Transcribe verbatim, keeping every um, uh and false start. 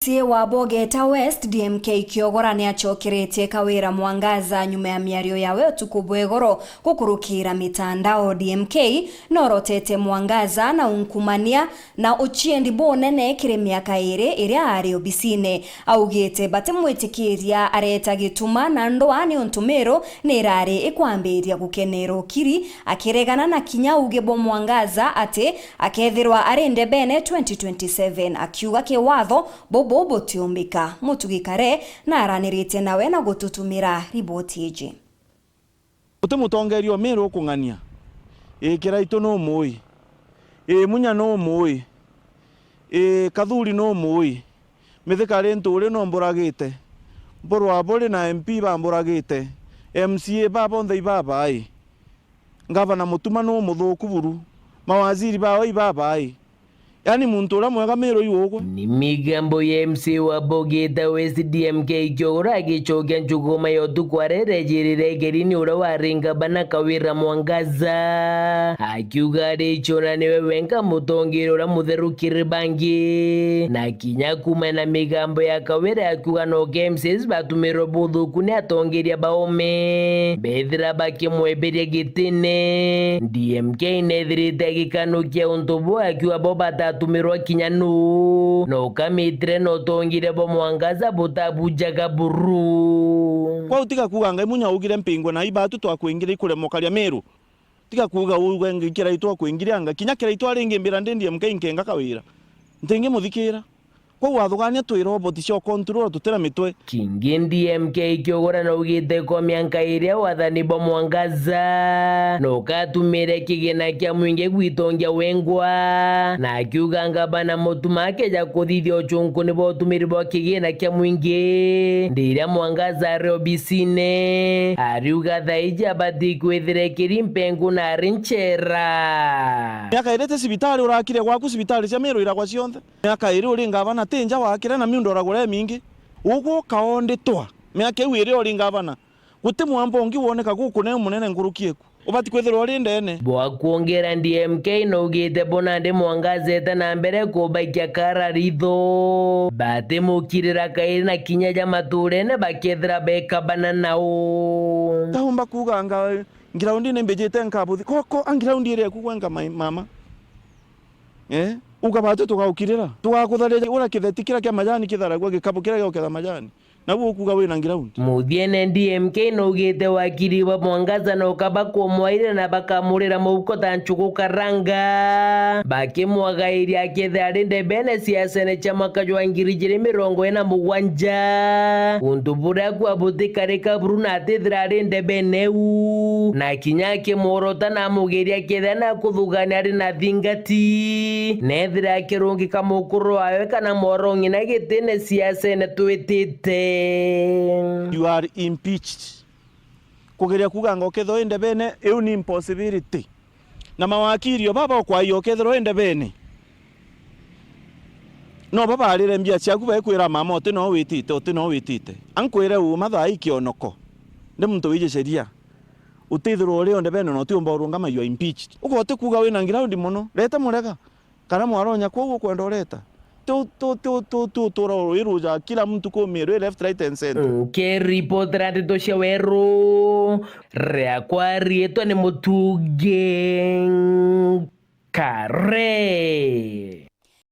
C A wa Bogeta West, D M K Kiogora, ni acokeretie Kawira Mwangaza nyuma ya miario yawe utuku bwa igoro gukurukira mitandao. D M K norotete Mwangaza na unkumania na uchiendi bunene kiri miaka iri iria ari obisine. Augite batimwitikiria areta gituma na ndwaa niuntu Meru ni irari ikwambiria gukenera ukiri, akiregana na kinya uge bwa Mwangaza ati akethirwa ari ndebene twenty twenty-seven, akiuga kiwatho bubu butiumbika. Mutugi Kare na aranirite nawe na gututumira riboti iji. Guti mutongeria o Meru ukung'ania. Ii, Kiraitu numui? Ii, Munya numui? Ii, Kathuri numui? Mithika ri Nturi numburagite? Mburu Aburi na M P bamburagite? M C A ba bonthe ibabai? Ngavana Mutuma numuthuku buru? Mawaziri bawe ibabai? Yaani muntu uria mwega Meru iugwe. Ni migambo ya M C A wa Bogeta West D M K Kiogora agicokia njuguma ya utuku arerejirire Egerini uria wari ngavana Kawira Mwangaza. Akiuga ari ciona niwe wenka mutongeria uria mutheru kiri bangi. Na kinya kuma na migambo ya Kawira akiuga no ke M C As batumirwe buthuku ni atongeria baome. Bethira bakimweberia gitine. D M K nethirite agikanukia untu buu akiuga bo batatumirwa kinya nuu, na ukamitire na utongire bwa Mwangaza butabujaga buru. Kwou tiga kuuga Ngai Munya augire mpingwe na ibatu twakwingire ikuremokaria Meru. Tiga kuuga uga Ngai Kiraitu akwingire anga. Kinya Kiraitu aringimbira ndi D M K nkenga Kawira. Ntingimuthikira. Kwou wathugania twira oboti cia control tutira mitwe. Kingi D M K Kiogora naugite kwa mianka iria wathani bwa Mwangaza nukatumire kigina kia mwingi gwitongia wengwa, na akiuga ngavana Mutuma akeja kuthithia ucunku ni botumiri bwa kigina kia mwingi. Ndi iria Mwangaza ari obisine, ariuga thaiji abati kwithire kiri mpengu na ari nchera. Miaka iri ti cibitari urakire gwaku, cibitari cia Meru iragwa cionthe. Miaka iri uri ngavana ti nja wakire na miundo uragura imingi. Uguka onditwa miaka iu iri uri ngavana. Guti mwambo ungi woneka gukunene munene nkuruki eku. Ubati kwithirwa uri ndene. Bwa kwongera D M K naugite bona ndi Mwangaza eta na mbere kubaikia kara ritho. Batimukirira kairi na kinya ja maturene bakethira bekabana nao. Taumba kuuga anga ngiraundi ni mbijite nkabuthi. Koko a ngiraundi iri eku gwenka mai-, mama. Eh? Uga batu tugaukirira. Tugakutharija ura kitheti kiria kia majani kitharagua gikabu kiria gioketha majani. Nabu ukuga wina ngiraundi. Muthiene D M K naugite wakiri bwa Mwangaza na ukaba kumwaire na bakamurira mubuko ta nchugu karanga. Bakimwagairia akethira ari ndebene siasene cia mwaka jwa ngiri ijiri mirongo ina mugwanja. Untu buria kwa butikarika buru na atithira ari ndebene u. Na kinya akimworota na amugiria akethira na kuthugania ari na thingati. Nethira akirungika mukuru wawe kana mworong'ina gitine siasene twitite. You are impeached. Kugeria kuuga anga ukethirwa wi ndebene, iu ni impossibility. Na mawakiri o baba ukwaia ukethirwa wi ndebene. No babarire mbia ciaku bekwira mama uti no witite, uti no witite. Ankwire uma thaa ii kionoko. Ndi muntu wiji sheria. Utithirwa uri o ndebene na utiumba urungama, you are impeached. Uga uti kuuga wina ngiraundi mono. Reta murega. Kana mwaronya kwou ukwenda ureta. Tu, tu, tu, tu, tu, tura uru iruja kila mtu kumiru left, right and center. Nkiripotera ndeto cia weru, riakwa riitwa ni Mutungi Kare.